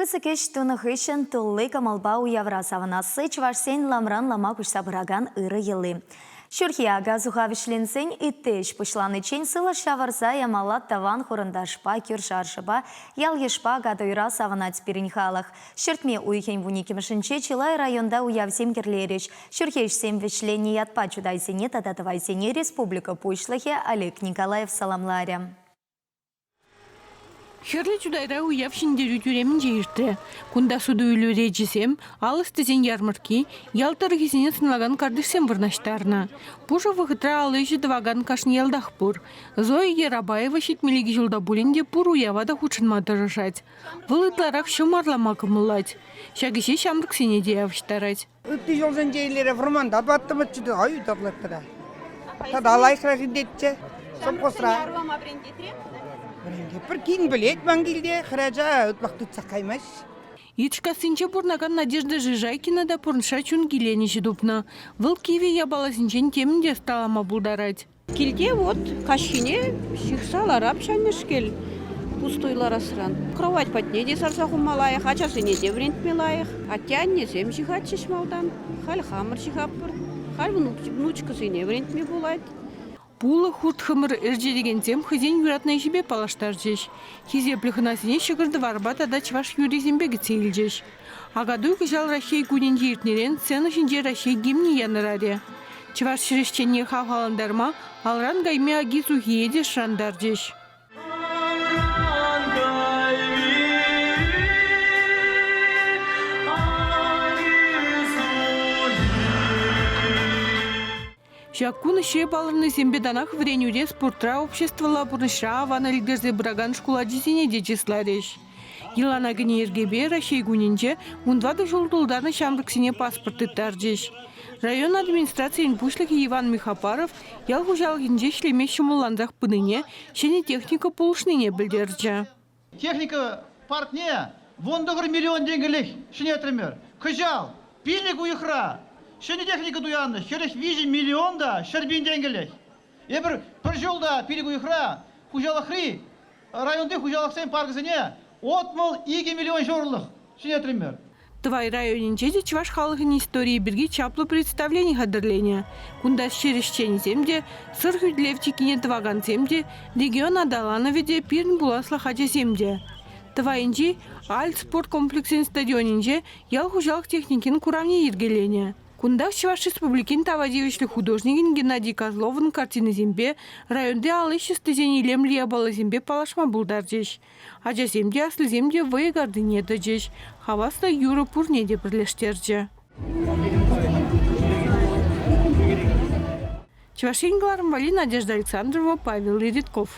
Пысӑк ӗҫ тунӑ хыҫҫӑн тулли кӑмӑлпа уявра савӑнасси чӑвашсен ламран лама куҫса пыракан ырӑ йӑли. Ҫурхи ака-суха вӗҫленсен ытти ӗҫ пуҫланиччен сывлӑш ҫавӑрса ямалла тӑван хурӑнташпа, кӳршӗ-аршӑпа, ял-йышпа Акатуйра савӑнать пирӗн халӑх. Ҫӗртме уйӑхӗн вуниккӗмӗшӗнче чылай районта уявсем кӗрлерӗҫ. Ҫурхи ӗҫсем вӗҫленнӗ ятпа чутайсене тата тӑвайсене республика Пуҫлӑхӗ Олег Николаев саламларӗ. Хӗрлӗ Чутайра уяв Ҫӗнтерӳ тӳремӗнче иртрӗ. Кунта суту-илӳ речӗсем, ал ӑстисен ярмӑркки, ял тӑрӑхӗсене сӑнлакан картишсем вырнаҫтарнӑ. Пушӑ вӑхӑтра ал ӗҫӗ тӑвакан кашни ялтах пур. Зоя Ярабаева 72 ҫулта пулин те пур уява та хутшӑнма тӑрӑшать. Вӑл ытларах ҫӑм арлама кӑмӑллать. Ҫак ӗҫе ҫамрӑксене те явӑҫтарать. Ытти ҫулсенче илере вӑрманта тӑваттӑмӗччӗ те, ай тӑрлаттӑра. Тата лайӑхрах илтетчӗ совхозра. Вӗрентет. Пӗр кин пӗлет ман килте, хӗрача ытлах тытсах каймасть. Йӳтӗшкассинче пурӑнакан Надежда Жижайкина та пурнӑҫра чун киленӗҫӗ тупнӑ. Вӑл кивӗ япаласенчен темӗн те ӑсталама пултарать. Килте вот каҫхине ҫыхса ларап ҫаннӑшкел пустуй ларасран. Кровать патне те сарса хума лайӑх, ачасене те вӗрентме лайӑх. Атте-аннесем ҫыхатчӗҫ малтан, халь хамӑр ҫыхатпӑр. Халь внучкӑсене вӗрентме пулать. Пулӑ хурт-хӑмӑр ӗрчетекенсем хӑйсен юратнӑ ӗҫӗпе паллаштарчӗҫ. Хисеплӗ хӑнасене ҫӑкӑр-тӑварпа тата чӑваш юррисемпе кӗтсе илчӗҫ. Акатуй кӑҫал Раҫҫей кунӗнче иртнӗрен сцена ҫинче Раҫҫей гимнӗ янӑрарӗ. Чӑваш ҫӗрӗҫченне хавхалантарма алран кайми аки-сухие те шӑрантарчӗҫ. Ҫак кун ӗҫре палӑрнисемпе танах вӗренӳре, спортра, обществӑлла пурнӑҫра аван ӗлкӗрсе пыракан шкул ачисене те чысларӗҫ. Йӑлана кӗнӗ йӗркепе Раҫҫей кунӗнче 14 ҫул тултарнӑ ҫамрӑксене паспорт тыттарчӗҫ. Район администрацийӗн пуҫлӑхӗ Иван Михопаров ял хуҫалӑхӗнче ӗҫлеме ҫӑмӑллансах пынине, ҫӗнӗ техника пулӑшнине пӗлтерчӗ. Техника паркне 19 миллион тенкӗлӗх ҫӗнетрӗмӗр. Кӑҫал 5 уйӑхра ҫӗнӗ техника туяннӑ 43 миллион та 100 пин тенкӗлӗх. Эпир пӗр ҫул та 5 уйӑхра хуҫалӑхри районти хуҫалӑхсен паркӗсене 62 миллион ҫурӑлӑх ҫӗнетрӗмӗр. Тӑвай районӗнче те чӑваш халӑхӗн историйӗ пирки чаплӑ представлени хатӗрленӗ. Кунта ҫӗр ӗҫченӗсем те, Сӑр хӳтӗлев чиккине тӑвакансем те, регион аталанӑвӗ те, пирӗн пуласлӑх ачасем те. Тӑвайӗнчи Альт спорт комплексӗн стадионӗнче ял хуҫалӑх техникин куравне йӗркеленӗ. Кунтах Чӑваш Республикин тава тивӗҫлӗ художникӗн Геннадий Козловӑн картинисемпе, районти ал ӗҫ ӑстисен илемлӗ япалисемпе паллашма пултарчӗҫ. Ачасем те, аслисем те вӑйӑ картине тӑчӗҫ, хаваслӑ юрӑ пурне те пӗрлештерчӗ. Чӑваш Ен кӑларӑм валли Надежда Александрова, Павел Леритков.